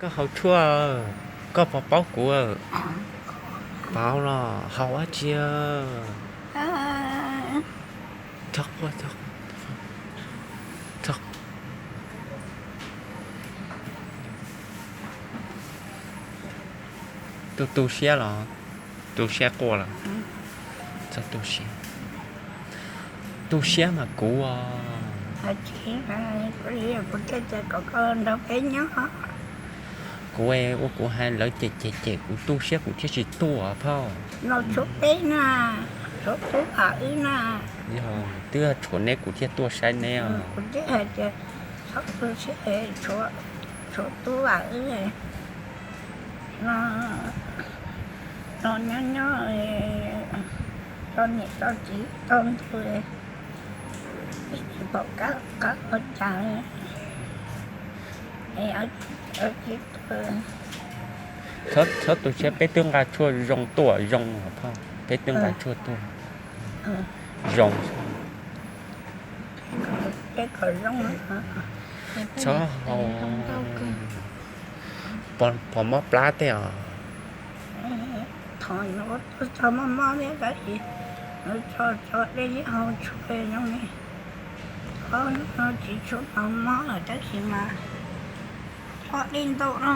Koj haus tshuaj, koj puas paub kuv? Paub los haus dab tsi? Tu tu siab los? Tu siab quaj los? Txhob tu siab. Tu siab mas kuv os. Kuv thiaj tias kom koj nrog peb nyob. Kuv ua kuv hais lawv cem cem cem kuv tu siab kuv thiaj tsis tuaj phauj. No tshuav peb na, tshuav tub vam wb na. Yog twb tshuav neb kuv thiaj tuaj saib neb os. Kuv thiaj hais tias txhob tu siab, tshuav tub vam wb no, nyob nyob tso niam tso txiv tau ntu, tsis pom qab ua cas. Txhob tu siab, peb twb nqa tshuaj zoo tuaj zoo os phauj, peb twb nqa tshuaj tuaj zoo. Txhob haus, pos mob plab tej os. Thaum no txog mob mob thiab tab sis tso tso dej thiab haus tshuaj zoo li. Thaum no tsis tshua tau mob lawm tab sis mas tso dej ntau no,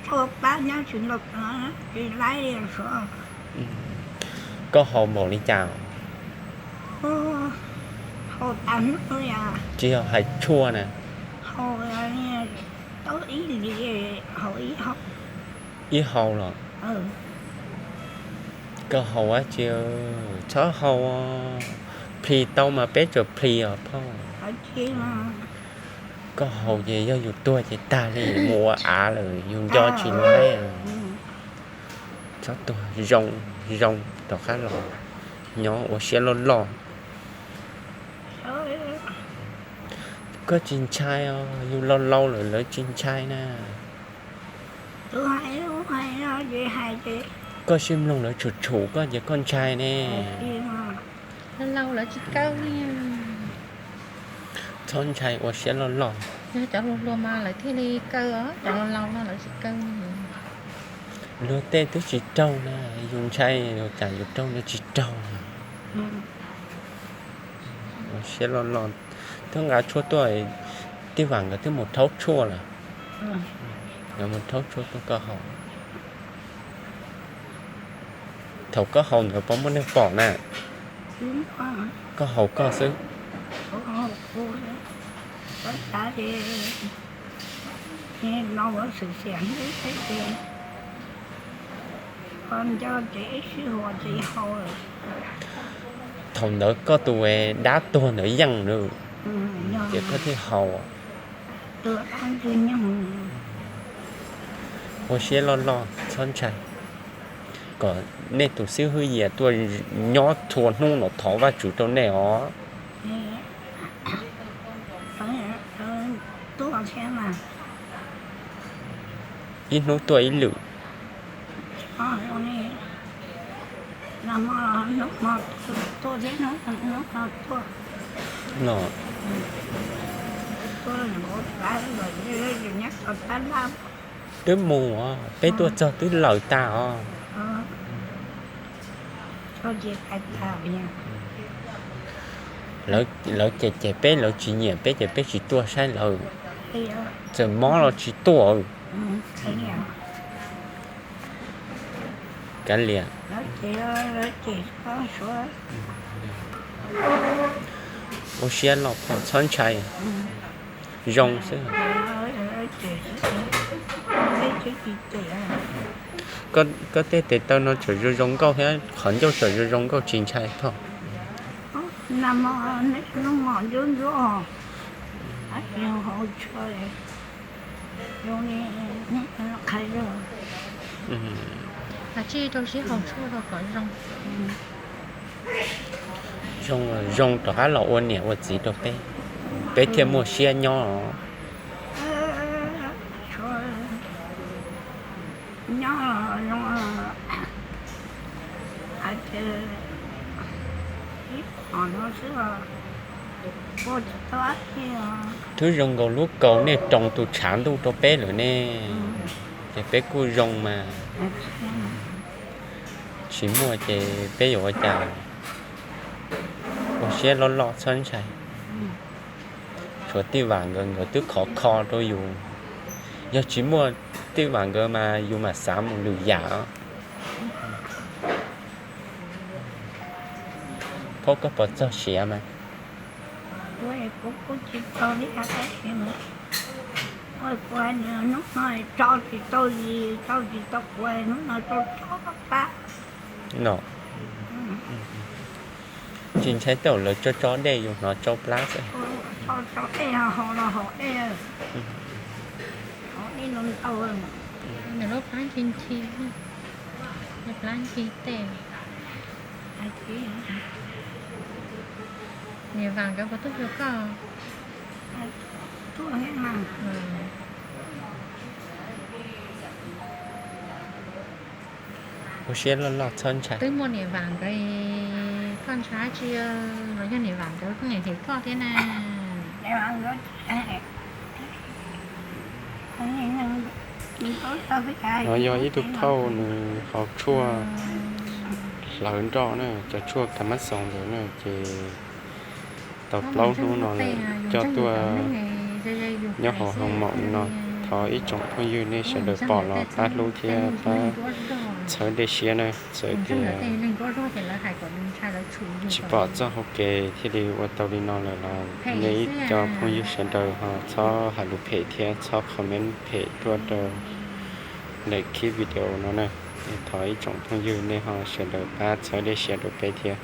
tshuaj plab nyob tsis ntau no tsis laib li os. Koj haus npaum li cas? Haus tas hnub yom. Tsis yog hais tshuaj na. Haus tau ib hlis, haus ib hau. Ib hau los? Koj haus dab tsi? Txhob haus, plhis tau mas peb tsuas plhis os phauj. Koj haus ces yog yus tuag ces tag li, mus ua av lawm yus nco tsis laib. Txhob tuag, zoo zoo rov qab los nyob ua siab loj loj. Koj tsis ntshai os, yus laus laus lawm lawv tsis ntshai na. Koj sib mloog lawv tshum tshum koj ces koj ntshai ne. Laus laus lawv tsis kaw li. Txhob ntshai, ua siab loj loj. Yog cov hluas hluas mas lawv thiaj li kaw os, cov laus laus no lawv tsis kaw. Luag tej twb tsis raug na, yus ntshai, yus cas yus raug, luag tsis raug. Ua siab loj loj, twb nqa tshuaj tuaj, tij vam nkawd twb mus rhaub tshuaj lawm. Nkawd mus rhaub tshuaj tuaj koj haus. Thaum koj haus ntawd puas muaj neeg pom na? Koj haus koj xwb. Thaum ntawd koj tus dab tuag ntawd yeej nws, ces koj thiaj haus. Ua siab loj loj txhob ntshai, kom nej tus xib hwb Yias tuaj nyob txhua hnub no thov Vajtswv rau nej os. Ib hnub tuaj ib lwm. No twb mus os, peb tuaj txog twb lawm tas os. Lawv cem cem peb, lawv tsis nyiam peb ces peb tsis tuaj saib lawv. Txawm mob los tsis tuaj. Kav liam. Ua siab loj phauj, txhob ntshai. Zoo xwb. Koj tej tes taw no tseem zoo zoo nkauj thiab qhov ncauj tseem zoo zoo nkauj, tsis ntshai phauj. Zoo, zoo rov qab los ua niam ua txiv rau peb, peb thiaj muaj siab nyob os. Twb zoo nkaus lub kaus nej roos tus tshav ntuj rau peb lawm ne. Ces peb kuj zoo mas, tsis muaj ces peb yuav ua cas? Ua siab loj loj txhob ntshai. Tshuav Tij Vam nkawd, nkawd twb khov kho rau yus. Yog tsis muaj Tij Vam nkawd mas yus mam xav mus lwm yam. Phob, koj puas txog siav mas? Kuv kuj tsis tau li, hnub no tso tsis tau li, tso tsis tau, kuv hnub no tso tso plab no. Tsis ntshai tej zaum lawv tso tso dej yus hnov tsau plab xwb. Tso tso dej, haus los haus dej, haus dej los ntau. Nws lub plab nchi nchi, plab nchi tej. Niam Vam nkawd puas tuaj xyuas koj? Ua siab loj loj txhob ntshai. Twb muaj Niam Vam nkawd, koj ntshai dab tsi? Los yog Niam Vam nkawd kuj nyiam hem koj thiab na. No yog ib tug thauj nws haus tshuaj hlawv nroj na, cov tshuaj ka mab xoos ntawd na, ces tau plaub hnub no lawm coj tuaj nyob hauv hoo maum no. Thov ib tsoom phooj ywg nej sawv daws pom los pab hlub thiab pab txhawb dej siab na. Txawm tias tsis pom txoj hau kev thiaj li ua tau li no lawm los nej ib co phooj ywg sawv daws ho txhob hais lus phem thiab txhob comment phem tuaj rau ntawm clip video no na. Thov ib tsoom phooj ywg nej ho sawv daws pab txhawb dej siab rau peb thiab,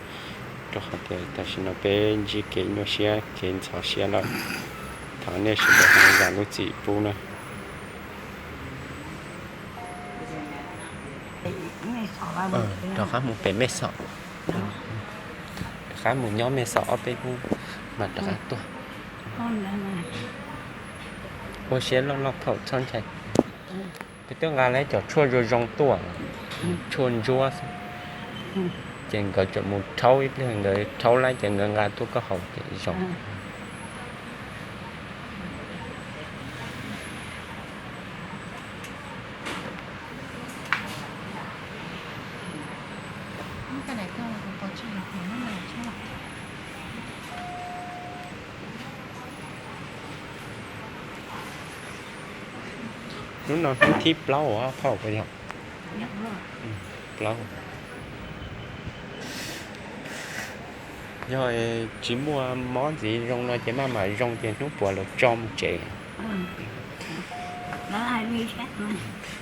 rau qhov tias tam sim no peb ntsib kev nyuaj siab kev ntxhov siab lawm. Thov nej sawv daws ho zam lub txim pub na. Rov qab mus pem Mej Xom, rov qab mus nyob Mej Xom ob peb hnub mas rov qab tuaj. Ua siab loj loj thaum txhob ntshai. Peb twb nqa lawv cov tshuaj zoo zoo tuaj, tshuaj ntsuab xwb. Ces nkawd tseem mus rhaub ib pliag, nkawd rhaub lawm ces nkawd nqa tuaj koj haus ces zoo. Hnub no hnub thib plaub os phauj, puas yog? Plaub. Yog tsis muaj mob ntxiv zoo no ces maj mam zoo ces hnub puav los tso mus tsev.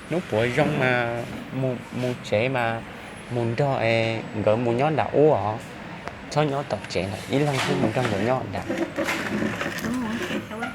Hnub puav zoo mas mus tsev mas mus nrog nkawd mus nyob nram ub os, txhob nyob tom tsev lawm, ib leeg xwb mus nrog nkawd nyob nram.